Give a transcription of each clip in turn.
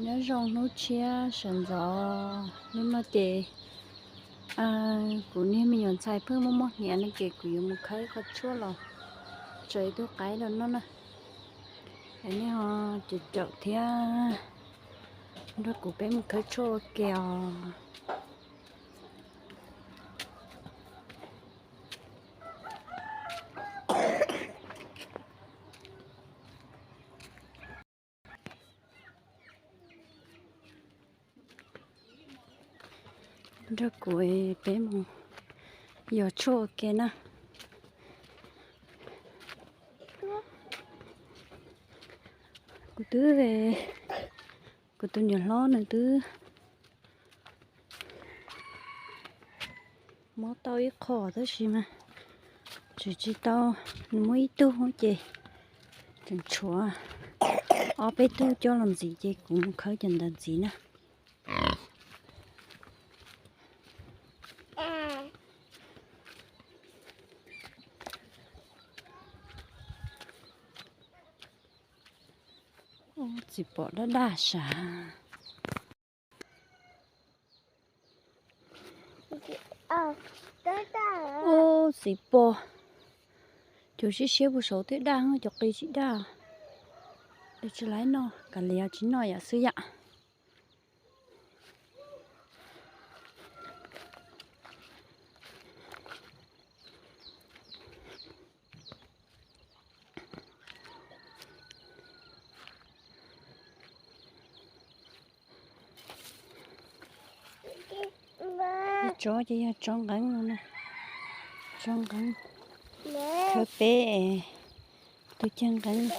Nyob zoo hnub tshiab sawv ntxov, hnub no ces kuv niag me nyuam ntxhais pheej muaj mob hniav no ces kuv yuav mus khawb qhov tshuaj los tso ib tug qaib rau noj na. Es nej ho caum caum thiab nrog kuv peb mus khawb tshuaj ua ke os. Nrog kuv peb mus yos tshuaj ua ke na. Kuv twb, kuv tus niam hlob nws twb muab tau ib qho tab sis mas tseem tsis tau, nws muab ib tug ces tseem tshuav ob peb tug coj los ntxiv ces kuv mus khawb cov ntawd ntxiv na. Txiv pom daj daj sav. Ub, txiv pom. Cov siab siab puag saud twb daj, cov qis tsis daj. Lawv tsis laib noj, kav liam tsis noj yam xwb yam. Tsob ces yog tsob nqeeb no na, tsob nqeeb. Khawb peb tus cag nqeeb.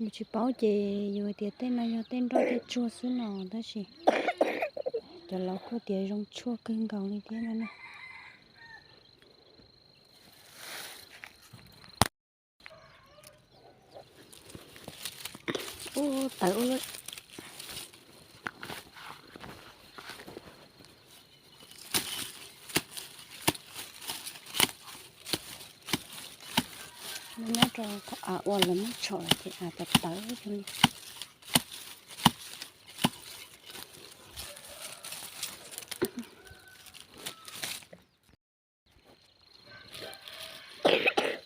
Yus tsis paub ces yus tias tej no yog tej nroj tej tsuag xwb no tab sis cov laus kuj tias zoo tshuaj kawg nkaus li thiab no na. Ub, tawv ua luaj. Nyob rau qhov av uas lawv muab tshom lawm ces av tawv tawv li.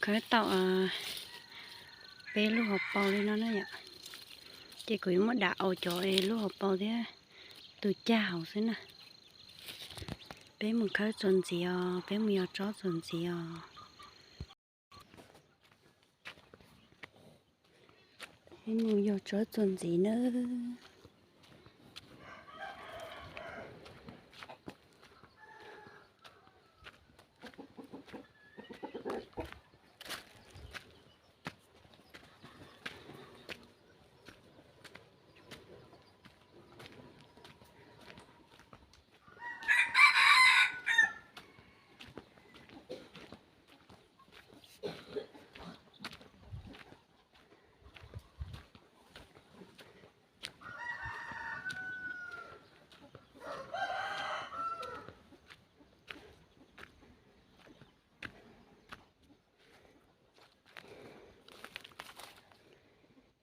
Khawb tau peb lub hauv paus li no na yom. Ces kuv yuav muab dam aus cov lub hauv paus thiab tus cag hauv xwb na. Peb mus khawb txuas ntxiv os, peb mus yos tsob txuas ntxiv os. Peb mus yos tsob txuas ntxiv nawb.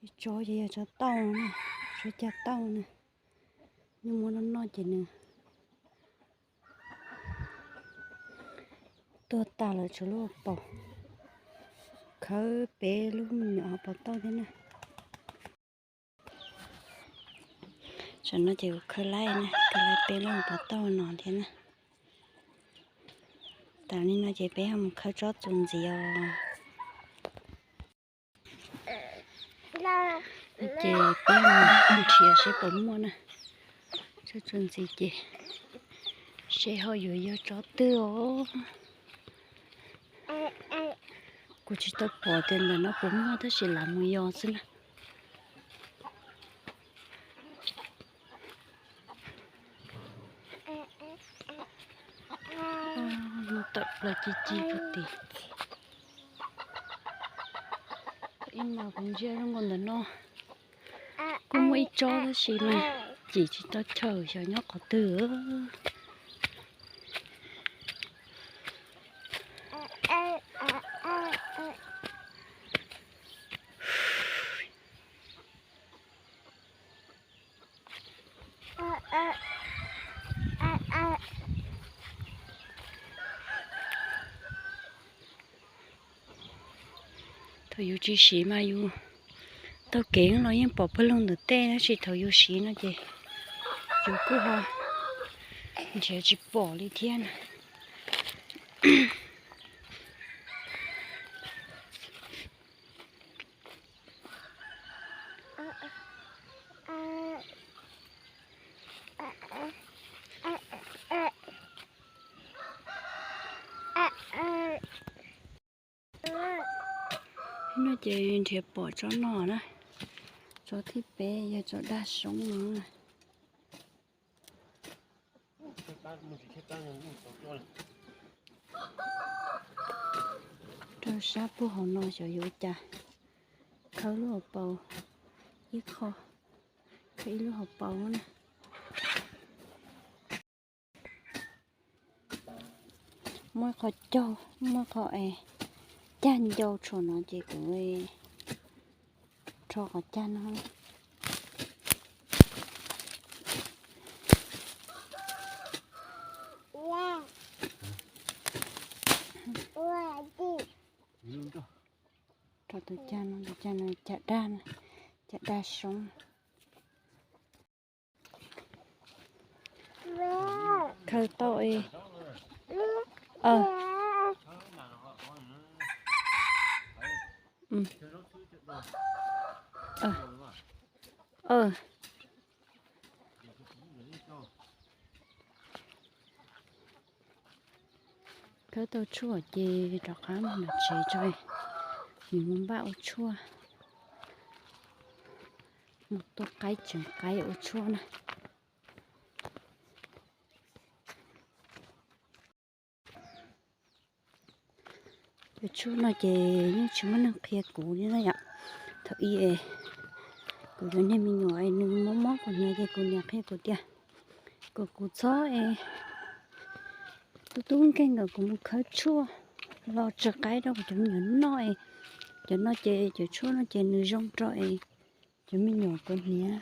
Ib tsob ces yog tsob tauj na, tsob cag tauj na, nyuj muab noj noj ces nws tuag tas lawm tshuav lub hauv paus. Khawb peb lub me nyuam hauv paus tauj thiab na. Tsam no ces kuv khawb laib na, khawb laib peb lub hauv paus tauj no thiab na. Tas li no ces peb ho mus khawb tsob txuas ntxiv os. Ces peb mus nrhiav seb puas muaj na. Tsob txuas ntxiv ces seb ho yuav yog tsob twg os. Kuv tsis tau pom tias ntawm no puas muaj tab sis lam mus yos xwb na. Muaj tawm plaws ci ci puag tim. Ib no kuv ntsia zoo nkaus ntawm no kuj muaj ib tsob tab sis mas cim tsis tau chaw xyov nyob qhov twg. Yus tsis siv mas yus taug kev los yeej pom pawg lug ntawm tej, tab sis thaum yus siv no ces yus kuj ho nrhiav tsis pom li thiab na. No ces nrhiav pom tsob no na, tsob thib peb yog tsob dag soob no. Rau sab puag hauv no xyov yuav ua cas, khawb lub hauv paus ib qho, khawb ib lub hauv paus na. Muaj qhov caug, muaj qhov es cag ncau tshuam no ces kuv rho qhov cag no. Rho tus cag no, tus cag no cag dag, cag dag soob. Khawb tau. Khawb tau tshuaj ces rov qab mus nram tsev tso, mus npaj ua tshuaj, mus tua qaib tseem qaib ua tshuaj na. Cov tshuaj no ces yeej tsis muaj neeg qhia kuv li na yom. Thaum ub kuv yuav niag me nyuam es nws mob mob kuv hniav ces kuv niam qhia kuv tias kom kuv txhob es tub tub nkeeg kom kuv mus khawb tshuaj los tso qaib rau kuv cov me nyuam noj es cov no ces cov tshuaj no ces nws zoo rau es cov me nyuam kaus hniav,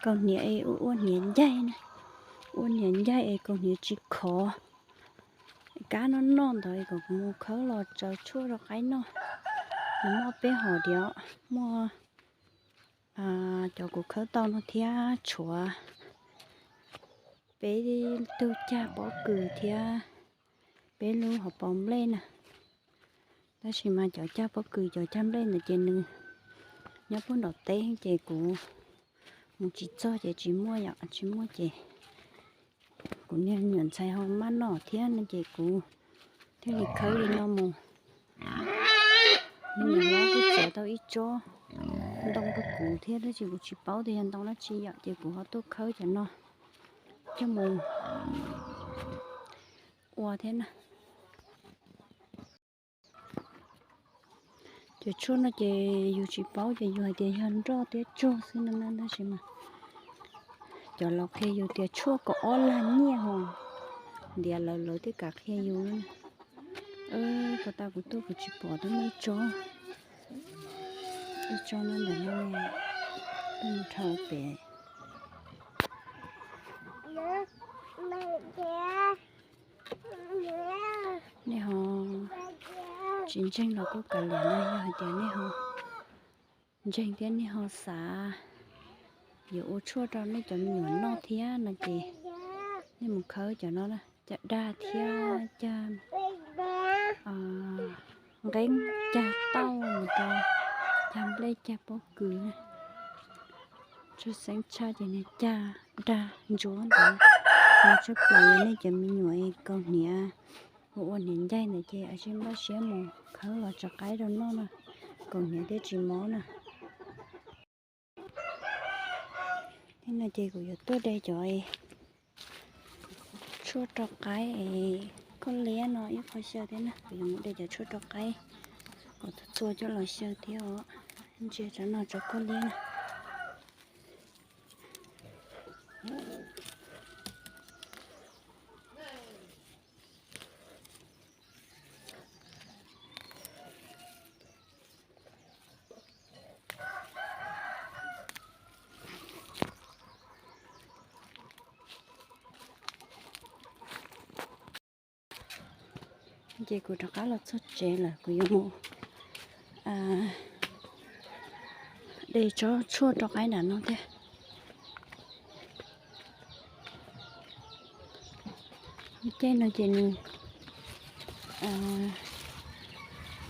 kaus hniav es ua ua hniav ncaig na, ua hniav ncaig es kaus hniav tsis khov. Kab noj noj ntawd es kom kuv mus khawb los tso tshuaj rau qaib noj. Nws muaj peb hom diav, muaj cov kuv khawb tau no thiab tshuav peb tug cag pob kws thiab peb lub hauv paus nplej na. Tab sis mas cov cag pob kws cov cag nplej ntawd ces nws nyob puag nram teb ces kuv mus tsis txog ces tsis muaj yom, tsis muaj ces kuv niag me nyuam ntxhais ho maj noj thiab no ces kuv thiaj li khawb li no mus. Me nyuam hlob kuj txav tau ib tsob ntoo rau kuv thiab tab sis kuv tsis paub tias yog ntoo dab tsi yom ces kuv ho tuaj khawb cov no coj mus ua thiab na. Cov tshuaj no ces yus tsis paub ces yus hais tias yog nroj thiab tsuag xwb no na, tab sis mas cov laus qhia yus tias tshuaj kaum ob lag nyiaj hos ntiav lawv lawv thiaj kam qhia yus. Puag ta kuv tuaj kuv tsis pom twb muaj ib tsob, ib tsob no ntawm no, tuaj mus dhau pem. Nej ho tsis ntseeg los kuj kav liam na, yog hais tias nej ho ntseeg thiab nej ho xav yuav ua tshuaj rau nej cov me nyuam noj thiab no ces nej mus khawb cov no, cag dag thiab cag nqeeb, cag tauj mus rau cag nplej cag pob kws. Tshwj xeeb tshaj ces nws cag dag ntsuav ntawd, nws tshaj plaws yog nej cov me nyuam kaus hniav ua ua hniav ncaig ntawd ces ua siab npaj siab mus khawb los tso qaib rau noj na, kaus hniav thiaj tsis mob na. Thiab no ces kuv yuav tuaj de cov tshuaj rau qaib es khaub liab no ib qho xyaw thiab na, kuv yuav mus de cov tshuaj rau qaib kom txhua txhua coj los xyaw thiab os. Ntsia tsob no tsob khaub liab na. Ces kuv rov qab los txog tsev lawm, kuv yuav mus De tsob tshuaj rau qaib nram no thiab. Caij no ces nws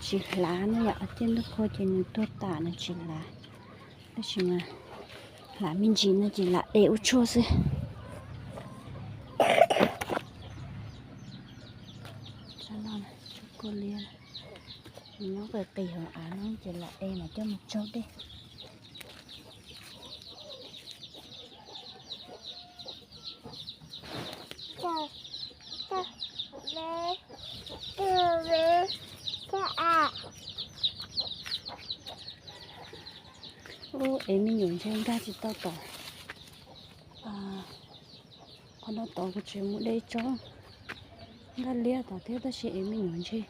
tsis hlav no yom, caij ntuj qhua ces nws tuag tas nws tsis hlav. Tab sis mas hlav me ntsis no ces lam de ua tshuaj xwb. Nws nyob qis qis hauv av no ces lam de mas coj mus tsaug dej. Ub, ev me nyuam ntshe nkag tsis tau tom qhov no tod, kuv tseem mus de tsob nkaj liab tod thiab tab sis ev me nyuam ntshe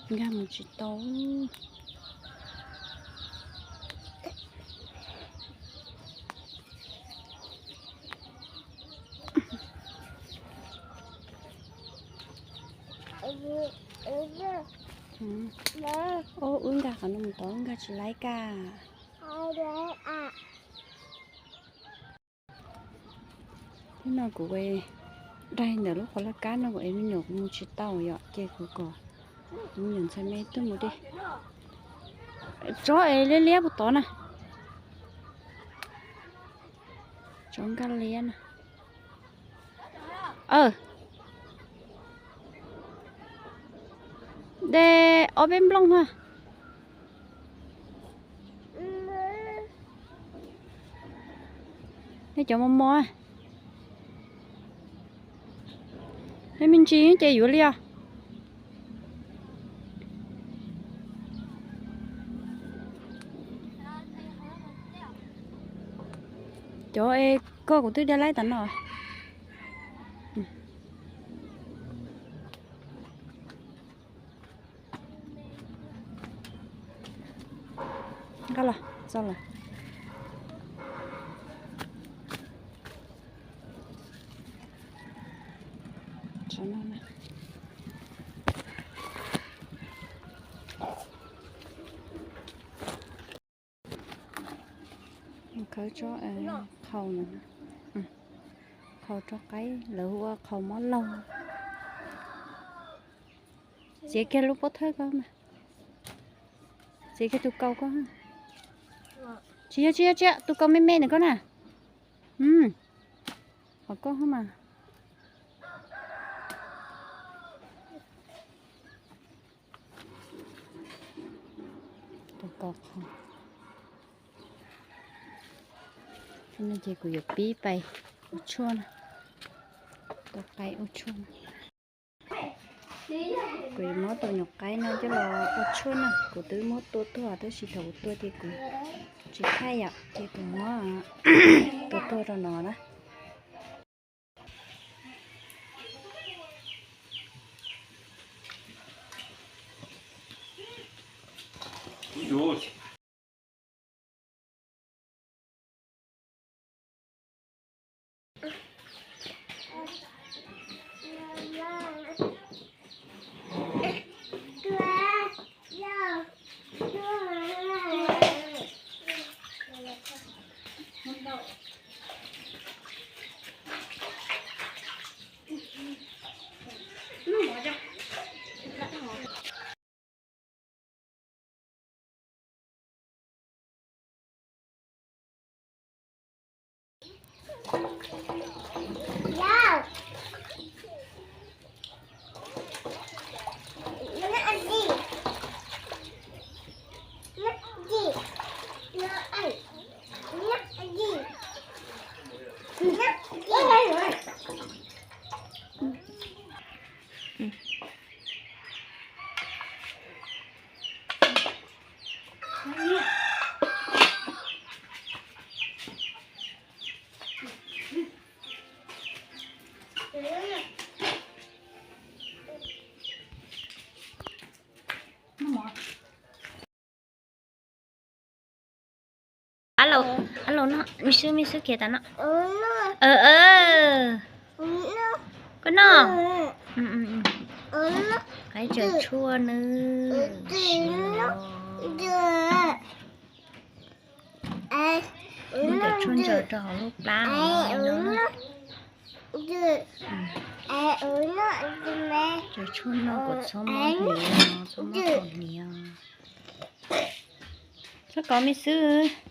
nkag mus tsis tau. Ub, wb nkag qhov no mus tod nkag tsis laib kag. Hnub no kuv daig ntawm lub qhov laj kab no kuv ev me nyuam kuv mus tsis tau yom, ces kuv kom kuv me nyuam ntxhais me tuaj mus de. Tsob es liab liab puag tod na. Tsob nkaj liab na. De ob peb nplooj na. Nej cov mos mos, nej me ntsis ces yuav li os. Cov es koj kuv twb de laib tas no. Nqa los, txog lawm. Khawb tsob qhaus no, qhaus rau qaib, lawv hu ua qhaus mob laug. Txiav kiag lub pob thawj ko mas. Txiav kiag tus kaus ko. Tsis yog, tsis yog, tsis yog, tus kaus me me ntawm ko na. Qhov ko mas. Tus kaus qhaus. Ces kuv yuav pib pais ua tshuaj na. Tua qaib ua tshuaj. Kuv yuav muab tus nyuam qaib no coj los ua tshuaj na. Kuv twb muab tua tuag tab sis thaum kuv tua ces kuv tsis thaij yom, ces kuv muab tua tuag rau no na. Alo, alo no, me xwb, me xwb kiag tas no. Koj noj. Qaib ntsaws tshuaj nawb. Muab cov tshuaj ntsaws rau hauv lub plab no. Cov tshuaj no kuv txhob muab hniav, txhob muab kaus hniav. Txhob kov me xwb.